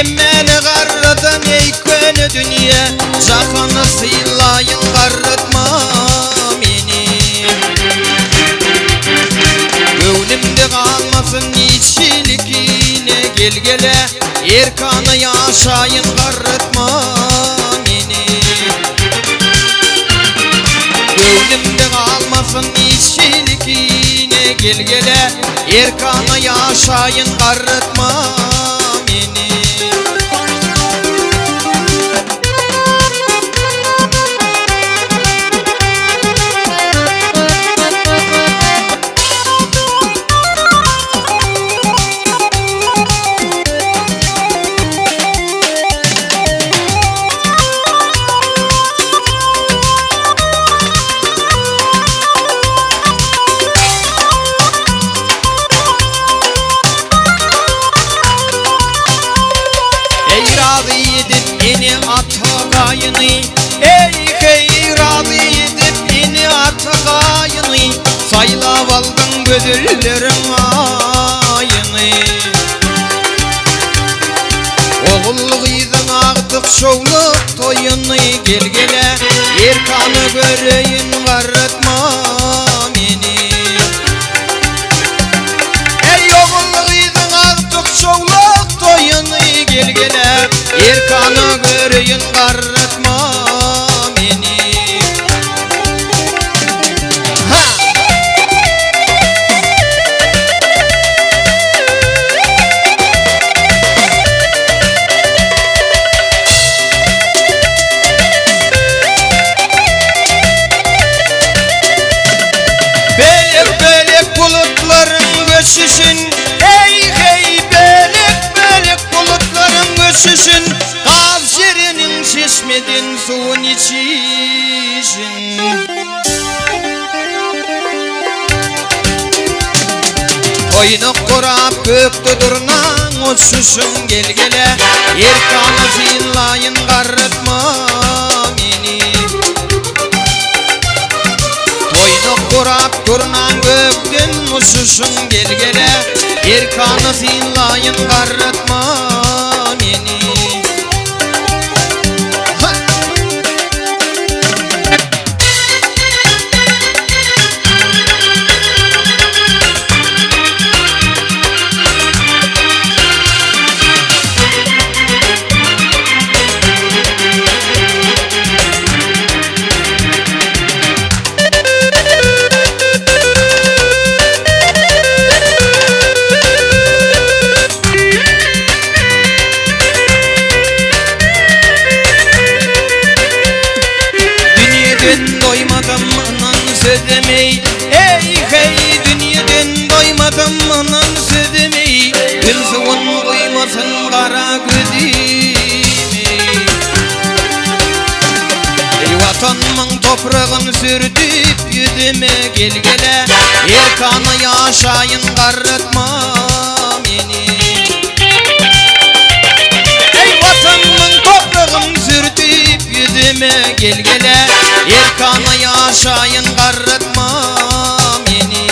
Hemmäni garradan ey köne dünýe, Jahany sylaýyn garratma meni. Göwnümde galmasyn hiç hili kine, Gel gele erkana ýaşaýyn garratma meni. Göwnümde galmasyn hiç hili kine, Gel gele erkana ýaşaýyn garratma meni. Ey razy edip ene ata gaýyny, Ey hey razy edip ene ata gaýyny, Saýlap aldyň gözelleriň aýyny. Ogul gyzyň agtyk şowluk toýuny, Gel gele erkana göreýin garratma meni. Ey ogul gyzyň agtyk şowluk toýuny, Gel gele erkana göreýin garratma meni. Ha! Bölek bölek bulutlaryň göçüşün, Hey hey bölek bölek bulutlaryň göçüşün, Gaz şeriniň çeşmeden suwun içişin. Toýnak gurap gökde durnaň uçuşun, Gel gele erkana synlaýyn garratma meni. Toýnak gurap durnaň gökden uçuşun, Gel gele erkana synlaýyn garratma meni. Ha! Dünýeden doýmadym ynan sözümi, Ey hey dünýeden doýmadym ynan sözümi, Gül suwun guýmasyn gara gözümi. Ey watanymyň topragyn sürdüp ýüzüme, Gel gele erkana ýaşaýyn garratma meni. Ey watanymyň topragyn sürdüp ýüzüme, Gel gele erkana ýaşaýyn garratma meni.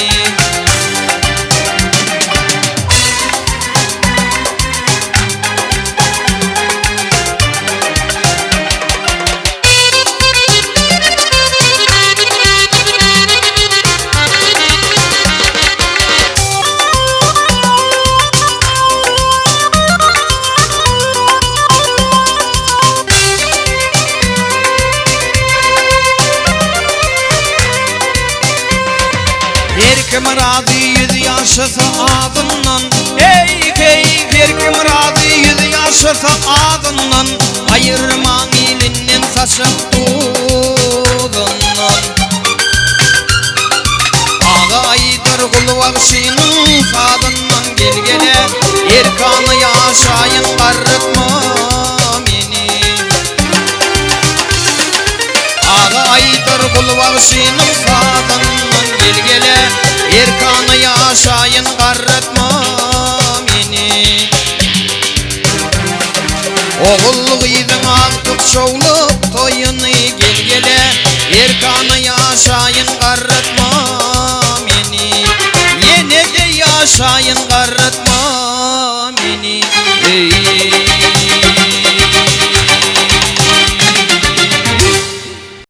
Her kim razy ýüz ýaşasa adyndan, Ey hey her kim razy ýüz ýaşasa adyndan, Aýyrmaň elinden saçak duzundan. Aga aýdar gul bagşynyň sazyndan, Gel gele erkana ýaşaýyn garratma meni. Aga aýdar gul bagşynyň sazyndan, Gel gele erkana ýaşaýyn garratma meni. Ogul gyzyň agtyk şowluk toýuny, Gel gele erkana ýaşaýyn garratma meni. Ýene-de ýaşaýyn garratma.